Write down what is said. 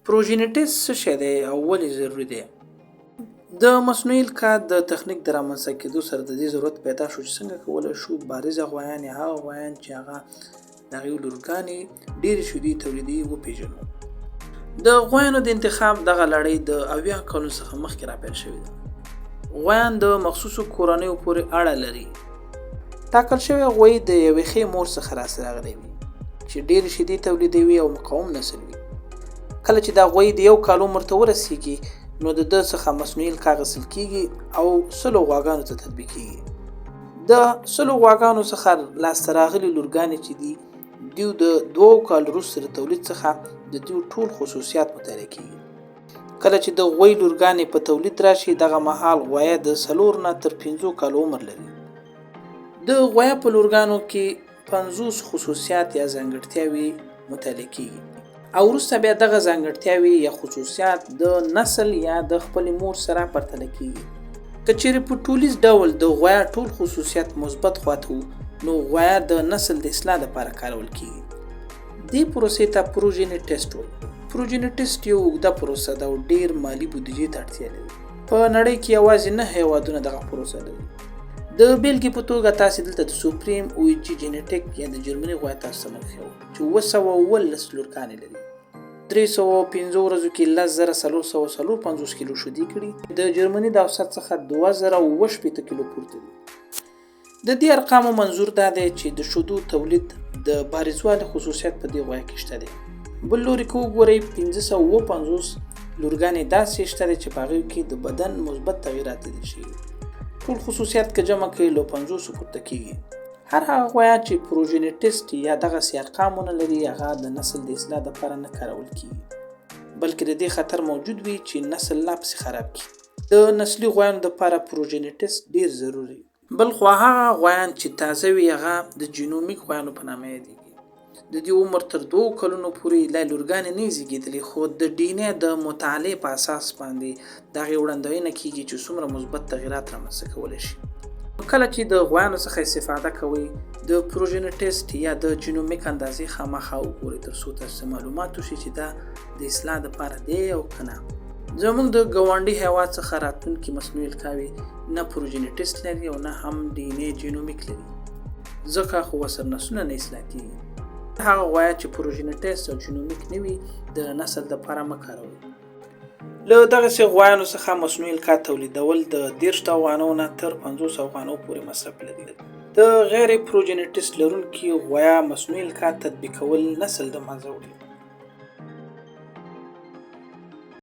پروژیني ټیسټ څه شی دی او ولې ضروري دی؟ د مصنوعي القاح د تخنیک د رامنځته کېدو سره د دې ضرورت پیدا شو چې څنګه کولی شو بارزه غوایان یا هغه غوایان چې هغه د هغې لورګانې ډېرې شیدې تولیدوي وپېژنو. د غوایانو د انتخاب دغه لړۍ د 70 کلونو څخه مخکې راپیل شوې ده. غوایان د مخصوصو کورنیو پورې اړه لري. ټاکل شوی غویی د یوې ښې مور څخه لاسته راغلی وي چې ډېرې شیدې تولیدوي او مقاوم نسل وي. کله چې دا غویی د یو کال عمر ته ورسیږي نو د ده څخه مصنوعي القاح اخیستل کیږي او 100 غواګانو ته تطبیقیږي. د 100 غواګانو څخه لاسته راغلي لورګانې چې دي دیو د 2 کال وروسته د تولید څخه د دیو ټول خصوصیات مطالعه کیږي. کله چې د غوی لورګانې په تولید راشي دغه مهال غویه د 4 نه تر 5 کالو عمر لري. د غویه په لورګانو کې 50 خصوصیات یا ځانګړتیاوې مطالعه کیږي او وروسته بیا دغه ځانګړتیاوې یا خصوصیات د نسل یا د خپلې مور سره پرتله کیږي. که چیرې په ټولیز ډول د غویه ټول خصوصیات مثبت خواته وو نو غویه د نسل د اصلاح لپاره کارول کیږي. دې پروسې ته پروژیني ټیسټ وایي. پروژیني ټیسټ یو اوږده پروسه ده او ډیر مالي بودیجې ته اړتیا لري. په نړۍ کې یوازې 9 هیوادونه دغه پروسه لري. د بیلګې په توګه تاسې دلته د سپریم او جی جینیټیک یا د جرمني غویه تاسو ته موږ ښیو چې 717 لورکانې لري. 305 ورځو کې 10454 کیلو شیدې کړي. د جرمني د اوسط څخه 2067 کیلو پورته دي. د دې ارقامو منظور دا دی چې د شیدو تولید د بارزوالي خصوصیت په دې غویه کې شته دی. بل لوري که وګورئ 557 لورګانې داسې شته دی چې په هغې کې د بدن مثبت تغیرات لیدل شوي. ټول خصوصیات که جمع کړئ له 50 پورته کیږي. هر هغه غویه چې پروژیني ټیسټ یا دغسې ارقام ونه لري هغه د نسل د اصلاح دپاره نه کارول کیږي، بلکې د دې خطر موجود وي چې نسل لا پسې خراب کړي. د نسلي غویانو دپاره پروژیني ټیسټ ډېر ضروري. بلخوا هغه غویان چې تازه وي هغه د جینومیک غویانو په نامه یادېږي. د دې عمر تر 2 کلونو پورې لا لورګانې نه زیږېدلې، خو د ډي ان ای د مطالعې په اساس باندې د هغې وړاندوینه کیږي چې څومره مثبت تغیرات رامنځته کولی شي. کله چې د غویانو څخه استفاده کوئ د پروژیني ټیسټ یا د جینومیک اندازې خامخا وګورئ تر څو تاسو ته معلومات وشي چې دا د اصلاح دپاره دی او که نه. زموږ د ګاونډي هیواد څخه راتلونکي مصنوعي القاوې نه پروژیني ټیسټ لري او نه هم ډي ان ای جینومیک لري، ځکه خو ورسره نسلونه نه اصلاح کیږي. هغه غویه چې پروژیني ټیسټ او جینومیک نه وي د نسل دپاره مه کاروئ. له دغسې غویانو څخه مصنوعي القاح تولیدول د 30 افغانو نه تر 50 افغانو پورې مصرف لري. د غیر پروژیني ټیسټ لرونکي غویه مصنوعي القاح تطبیقول نسل د منځه وړي.